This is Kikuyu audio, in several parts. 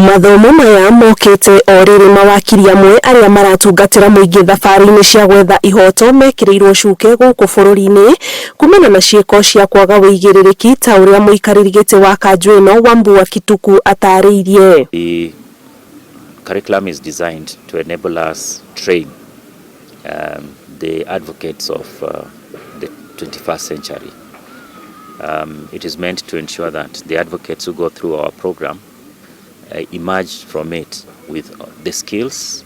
Mathomo maya mokĩte o rĩrĩ mawakiri amwe arĩa maratungatĩra mũingĩ thabarĩ-inĩ cia gwetha ihoto mekĩrĩirwo cuke gũkũ bũrũri-inĩ kumana na ciĩko cia kwaga ũigĩrĩrĩki ta ũrĩa mũikarĩri gĩtĩ wa kanjũ ĩno Wambua Kituku atarĩirie. The curriculum is designed to enable us train the advocates of the 21st century. It is meant to ensure that the advocates who go through our program emerge from it with the skills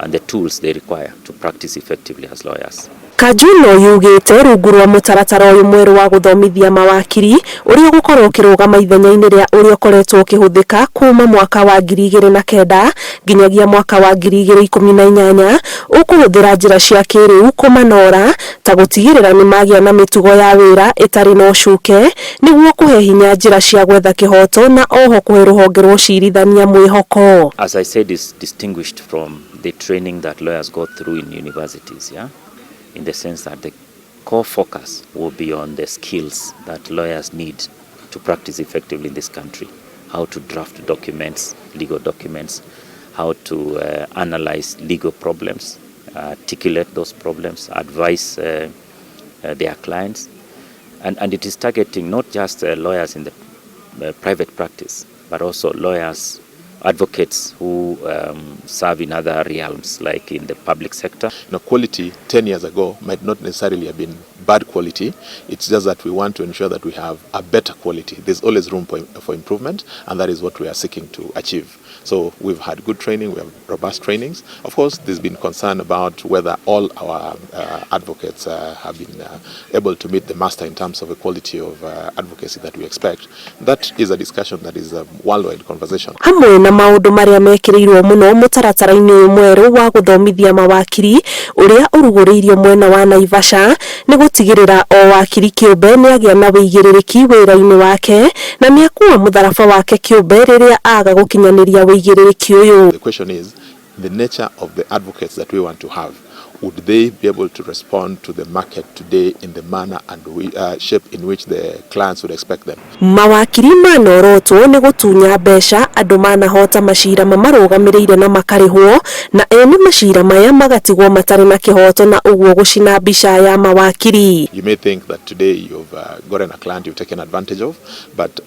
and the tools they require to practice effectively as lawyers. Kanjũ ĩno yugĩte rungu rwa mũtaratara ũyũ mwerũ wa gũthomithia mawakiri ũrĩa ũgũkorwo ũkĩrũgama ithenya-inĩ rĩa ũrĩa ũkoretwo ũkĩhũthĩka kuma mwaka wa 2009 nginyagia mwaka wa 2018, ũkũhũthĩra njĩra cia kĩrĩu kũmanora ta gũtigĩrĩra nĩ magĩa na mĩtugo ya wĩra ĩtarĩ na ũcuke nĩguo kũhe hinya njĩra cia gwetha kĩhoto na oho kũhe rũhonge rwa ũcirithania mwĩhoko. As I said, is distinguished from the training that lawyers go through in universities, yeah? In the sense that the core focus will be on the skills that lawyers need to practice effectively in this country. How to draft documents, legal documents, how to analyze legal problems, articulate those problems, advise their clients. And it is targeting not just lawyers in the private practice, but also lawyers, advocates who serve in other realms, like in the public sector. Quality 10 years ago might not necessarily have been bad quality. It's just that we want to ensure that we have a better quality. There's always room for improvement, and that is what we are seeking to achieve. So we've had good training, we have robust trainings. Of course, there's been concern about whether all our advocates have been able to meet the muster in terms of the quality of advocacy that we expect. That is a discussion that is a worldwide conversation. Hamwe na maũndũ marĩa mekĩrĩirwo mũno mũtaratara-inĩ ũyũ mwerũ wa gũthomithia mawakiri ũrĩa ũrugũrĩirio mwena wa Naivasha nĩ gũtigĩrĩra o wakiri kĩũmbe nĩ agĩa na wĩigĩrĩrĩki wĩra-inĩ wake na nĩ akua mũtharaba wake kĩũmbe rĩrĩa aga gũkinyanĩria wĩigĩrĩrĩki ũyũ. The question is the nature of the advocates that we want to have. Would they be able to respond to the market today in the manner and shape in which the clients would expect them? Mawakiri manorotwo nĩ gũtunya mbeca andũ manahota macira mamarũgamĩrĩire na makarĩhwo na ene macira maya magatigwo matarĩ na kĩhoto na ũguo gũcina mbica ya mawakiri. You may think that today you've gotten a client you've taken advantage of, but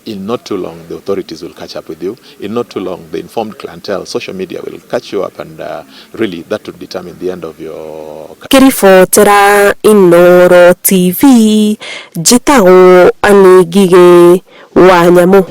in not too long, the authorities will catch up with you. In not too long, the informed clientele, social media will catch you up, and really that would determine the end of your Ngĩribotera Inooro TV, njĩtagwo Anĩ Ngigĩ wa Nyamũ.